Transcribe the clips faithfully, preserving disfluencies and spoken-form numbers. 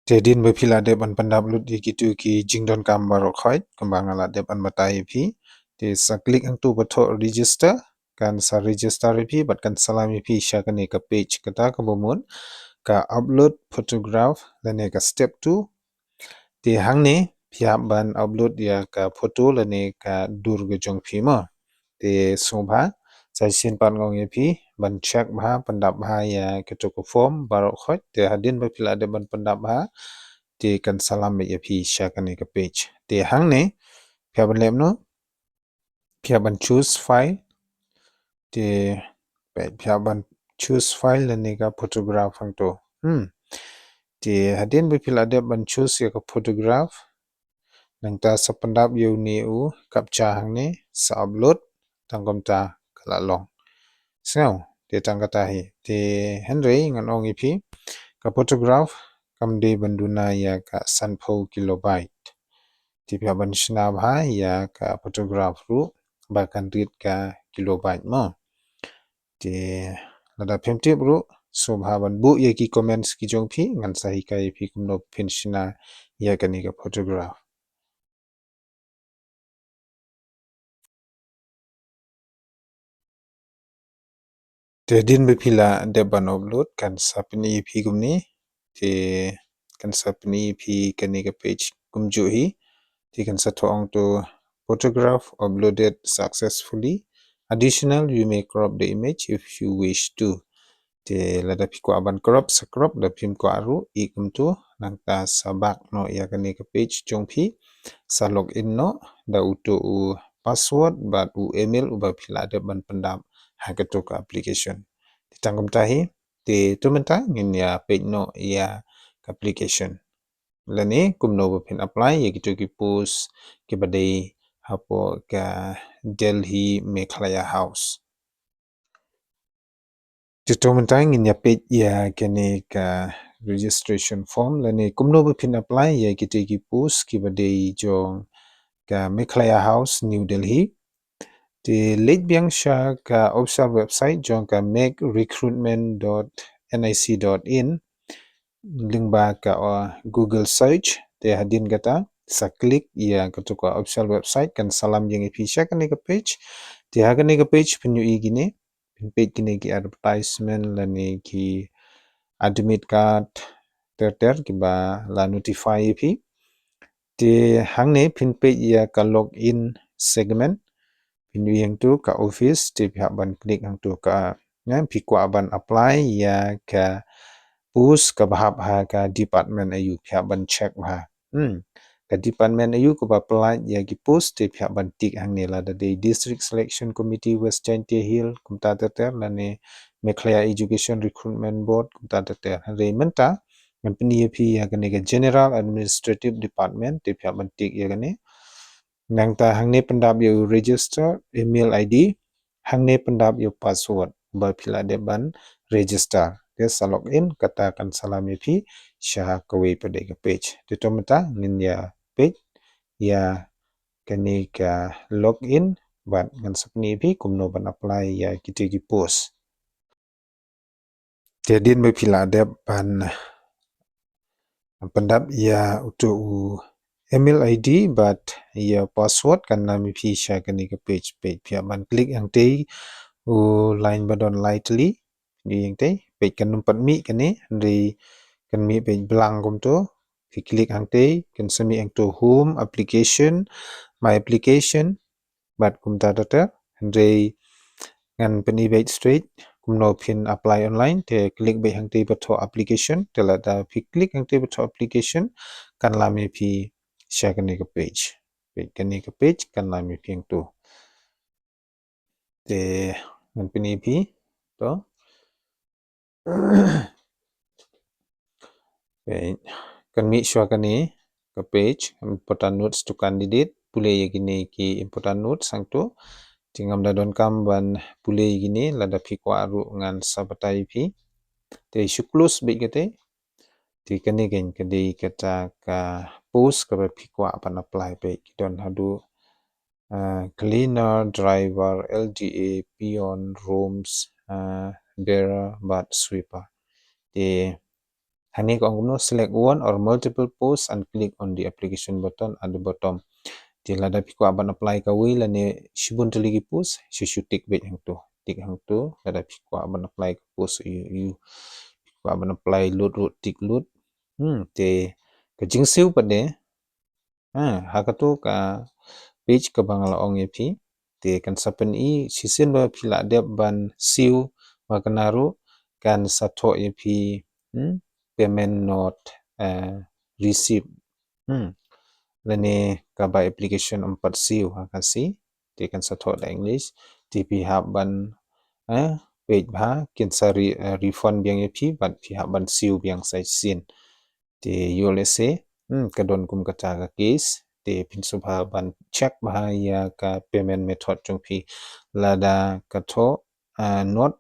Te hadien ba phi la dep ban pyndap lut ïa kitu ki jingdonkam baroh khoit, kumba nga la dep ban batai ïa phi. Te sa klik hangtu ba thoh register, kan sa register ïa phi, bad kan salam ïa phi sha kane ka page kata kaba mut, ka upload photograph, lane ka step two. Te hangne, phi hap ban upload ïa ka photo lane ka dur ka jong phi mo. Te sngewbha, sa shisien pat nga ong ïa phi, ban check bha, pyndap bha ïa kito ki form baroh khoit, te hadien ba phi la dep ban pyndap bha, te kan salam ïa phi sha kane ka page. Te hangne, phi hap ban leh kumno, phi hap ban choose file, te phi hap ban choose file lane ka photograph hangto. Hmm. Te hadien ba phi la dep ban choose ïa ka photograph, nangta sa pyndap ïa une u captcha hangne, sa upload, tang kumta ka la long. Sngew, te tang kata hi. Te hynrei ngan ong ïa phi, ka photograph, kam dei ban duna ïa ka sanphew kilobyte. Te phi hap ban shna bha ïa ka photograph ruh, ba kan rit ka kilobyte mo. Te lada phim tip ruh, sngewbha ban buh ïa ki comments ki jong phi, ngan sa hikai ïa phi kumno phin shna ïa kane ka photograph. Te hadien ba phi la dep ban upload, kan sa pyni ïa phi kumne. Te kan sa pyni ïa phi kane ka page kumjuh hi. Te kan sa thoh hangto photograph uploaded successfully. Additional, you may crop the image if you wish to. Te lada phi kwah ban crop, sa crop, lada phim kwah ruh, ïeh kumto, nangta sa back noh ïa kane ka page jong phi, sa log in noh da uto u password bad u email uba phi la dep ban pyndap ha kato ka application. Te tang kumta hi, te to mynta ngin ïa peit noh ïa ka application. Lane kumno ba phin apply ïa kito ki post kiba dei hapoh ka Delhi Meghalaya House. Te to mynta ngin ïa peit ïa kane ka registration form lane kumno ba phin apply ïa kito ki post kiba dei jong ka Meghalaya House, New Delhi. Te leit biang sha ka official website jong ka meg recruitment dot nic dot in. Lyngba ka, uh, Google search, te hadien kata, sa click ïa kato ka official website, kan salam ïa ngi phi sha kane ka page. Te ha kane ka page phin ïohi kine, phin peit kine ki advertisement lane ki admit card ter ter kiba la notify ïa phi. Te hangne phin peit ïa ka login segment. Phin ïohi hangto ka office, te phi hap ban click hangto ka, ne, phi kwah ban apply ïa ka post kaba hap ha ka department aïu, phi hap ban check bha. Hmm. Ka department aïu kaba pyllait ïa ki post, te phi hap ban tick hangne, lada dei District Selection Committee West Jaintia Hills, kumta ter ter, lane Meghalaya Education Recruitment Board, kumta ter ter. Hynrei mynta ngan pyni ïa phi ïa kane ka General Administrative Department, te phi hap ban tick ïa kane. Nangta hangne pyndap ïa u register email I D, hangne pyndap ïa u password ba phi la dep ban register. Te sa log in, kata kan salam ïa phi sha kawei pat de ka page. Te to mynta ngin ïa peit ïa kane ka log in bad ngan sa pyni ïa phi kumno ban apply ïa kito ki post. Te hadien ba phi la dep ban pyndap ïa uto u email I D bad ïa password, kan lam ïa phi sha kane ka page. Peit, phi hap ban click hangtei u line ba don lai tylli, ïa hangtei. Peit, kan ym pat mih kane, hynrei kan mih peit blank kumto. Phi click hangtei, kan sa mih hangto home, application, my application, bad kumta ter ter. Hynrei ngan pyni beit straight kumno phin apply online. Te click beit hangtei ba thoh application, te lada phi click hangtei ba thoh application, kan lam ïa phi sha kane ka page. Peit, kane ka page kan lam ïa phi hangto. Te ngan pyni ïa phi to. Peit, kan mih shuwa kane ka page, important notes to candidate, pule ïa kine ki important notes hangto. Te ngam da donkam ban pule ïa kine, lada phi kwah ruh ngan sa batai ïa phi. Te shu close beit kata. Te kane kan ka dei kata ka post kaba phi kwah ban apply. Peit, ki don haduh uh, cleaner, driver, L D A, peon, rooms, uh, bearer bad sweeper. Te Hangne ka ong kumno, select one or multiple posts and click on the application button at the bottom. Te lada phi kwah ban apply kawei lane shibun tylli ki post, shu shu tick beit hangto. Tick hangto, lada phi kwah ban apply ka post ïa u, ïa u. Phi kwah ban apply lut ruh, tick lut. Hmm, te ka jingsiew pat de, ha, ha kato ka page kaba nga la ong ïa phi. Te kan sa pyni shisien ba phi la dep ban siew, ba kane ruh kan sa thoh ïa phi, hmm, payment not, eh, receive. Hmm. Lane kaba application ym pat siew, ha ka si. Te kan sa thoh da English. Te phi hap ban, eh, peit bha, kin sa re-, eh, refund biang ïa phi, bad phi hap ban siew biang sa shisien. Te ïoh lehse, hmm, ka don kum kata ka case. Te phin sngewbha ban check bha ïa ka payment method jong phi. Lada ka thoh, eh, not,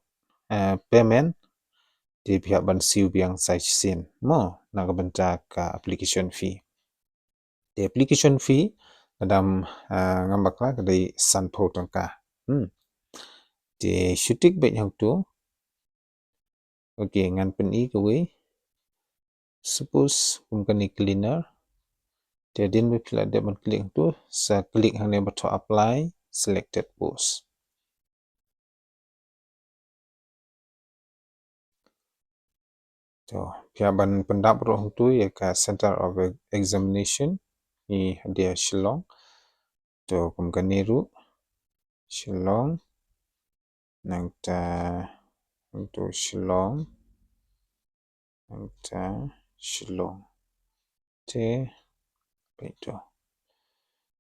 eh, payment, te phi hap ban siew biang sa shisien. Mo, na ka bynta ka application fee. Te application fee, lada, ah, ngam bakla ka dei sanphew tyngka. Hmm. Te shu tick beit hangto. Okay, ngan pyni kawei. Suppose kum kane cleaner. Te hadien ba phi la dep ban click hangto, sa click hangne ba thoh apply, selected post. To, phi hap ban pyndap ruh hangto ïa ka Center of Examination, i hadien Shillong. To, kum kane ruh, Shillong, nangta, hangto Shillong, nangta Shillong. Te, peit to.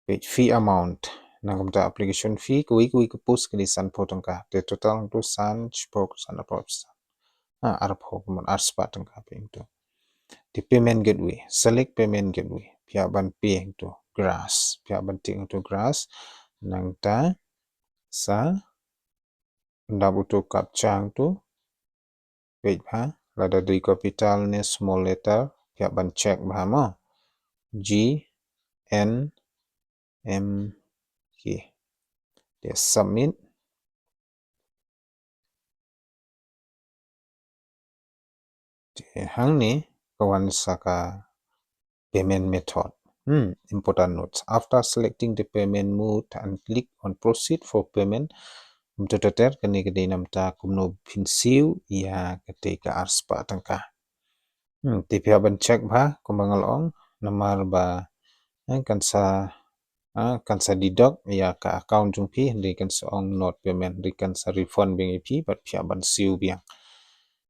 Peit fee amount. Na ka bynta application fee, kawei kawei ka post ka dei sanphew tyngka. Te total hangto san, shiphew, san, arphew, san. Ah, arphew, kumno, arspah tyngka, peit to. Te payment gateway. Select payment gateway. Phi hap ban pay hangto. Grass. Phi hap ban tick hangto grass. Nangta sa pyndap uto captcha hangto. Peit bha, lada dei capital ne small letter, phi hap ban check bha mo. G N M K. Te submit. Te hangne ka wan sa ka payment method. Hmm, important notes. After selecting the payment mode and click on proceed for payment, kumta ter ter, kane ka dei namar kumno phin siew ïa kata ka arspah tyngka. Hmm, te phi hap ban check bha, kumba nga la ong, namar ba, eh, kan sa, ah, kan sa deduct ïa ka account jong phi, hynrei kan sa ong not payment, hynrei kan sa refund biang ïa phi, bad phi hap ban siew biang.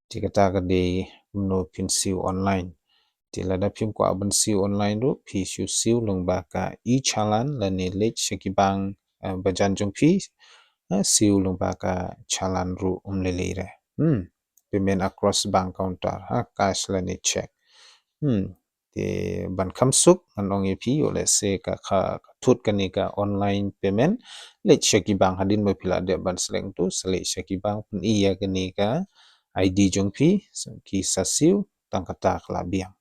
Te kata ka dei kumno phin siew online. Te lada phim kwah ban siew online ruh, phi shu siew lyngba ka e-challan lane leit sha ki bank, eh, ba jan jong phi, eh, siew lyngba ka challan ruh ym lei lei re. Hmm. Payment across bank counter, ha, cash lane check. Hmm. Te ban kham suk, ngan ong ïa phi, ïoh lehse ka, ka, ka thut kane ka online payment, leit sha ki bank, hadien ba phi la dep ban select hangto, sa leit sha ki bank, pyni ïa kane ka I D jong phi, ki sa siew, tang kata ka la biang.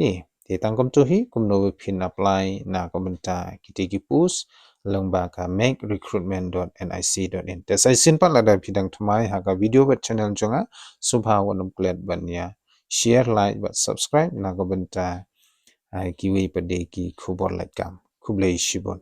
Ïa, te tang kumto hi, kumno ba phin apply na ka bynta kita ki post, lyngba ka make recruitment dot N I C dot in. Te sa shisien pat lada phi dang thymmai ha ka video bad channel jong nga, sngewbha wat nym klet ban ïa share, like, bad subscribe, na ka bynta, ah, kiwei pat de ki khubor lait kam. Khublei shibun.